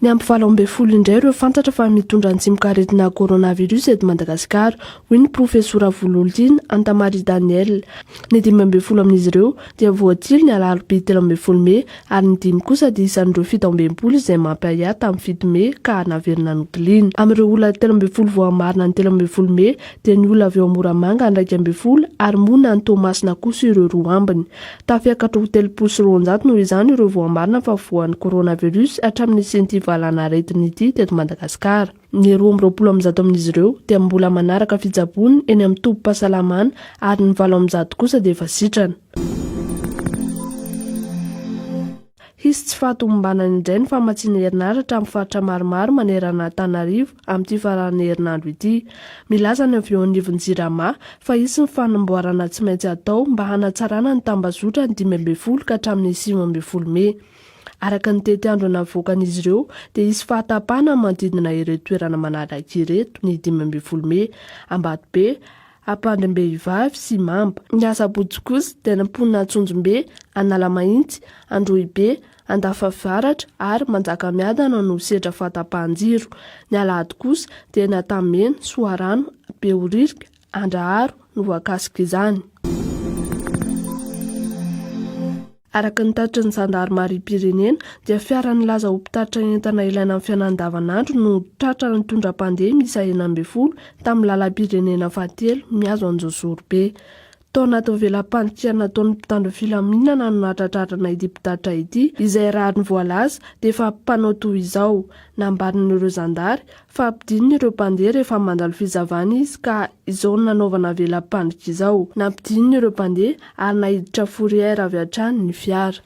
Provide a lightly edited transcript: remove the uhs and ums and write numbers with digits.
Niampy 18 indray ireo fantatra fa mitondra ny tsimokaretina coronavirus eto Madagasikara, hoy ny profesora Vololtiana Anta Marie Daniel. Ny 15 amin'izy ireo dia voatily ny alarobia 13 mey ary ny dimy kosa dia isan'ireo 67 izay mampiahiahy tamin'ny 7 mey ka naverina notiliana. Amin'ireo olona 13 voamarina ny 13 mey dia ny olona avy ao Moramanga ny 11 ary monina any Toamasina kosa ireo roa ambiny. Tafiakatra ho 230 noho izany ireo voamarina fa voan'ny coronavirus hatramin'ny nisian'ity valanaretina ity teto Madagasikara. Ny 122 amin'izy ireo dia mbola manaraka fitsaboana eny amin'ny tobim-pahasalamana ary ny 108 kosa dia efa sitrana. Hisy tsy fahatomombanana indray ny famatsiana herinaratra amin'ny faritra maromaro manerana an'Antananarivo amin'ity faran'ny herinandro ity. Milaza ny avy eo anivon'ny Jirama fa hisy ny fanamboarana tsy maintsy hatao mba hanatsarana ny tambazotra ny 15 ka hatramin'ny 19 mey. Araka ny tetiandro navoakan'izy ireo dia hisy fahatapahana manodidina ireto toerana manaraka ireto ny 15 mey, Ambatobe, Ampandrimbehivavy sy Mamba. Ny asabotsy kosa dia ny mponina Antsonjombe, Analamahitsy, Androhibe, Andafavaratra ary Manjakamiadana no sedra fahatapahan-jiro. Ny alahady kosa dia ny Antanimena, Soarano, Behoririka, Andraharo no voakasik'izany. Araka ny tatitry ny zandarimariam-pirenena dia fiara nilaza ho mpitatitra entana ilaina amin'ny fiainana andavanandro no tratra nitondra mpandeha miisa 16 tamin'ny lalam-pirenena fahatelo mihazo an'Anjozorobe. Tao anatin'ny vela-pandikana nataon'ny mpitandro filaminana no nahatratrarana ity mpitatitra ity izay raha ny voalaza dia efa mpanao toy izao. Nambaran'ireo zandary fa ampidininy ireo mpandeha rehefa mandalo fizavana izy ka izao nanaovana vela-pandrika izao. Nampidininy ireo mpandeha ary naiditra fourrière avy hatrany ny fiara.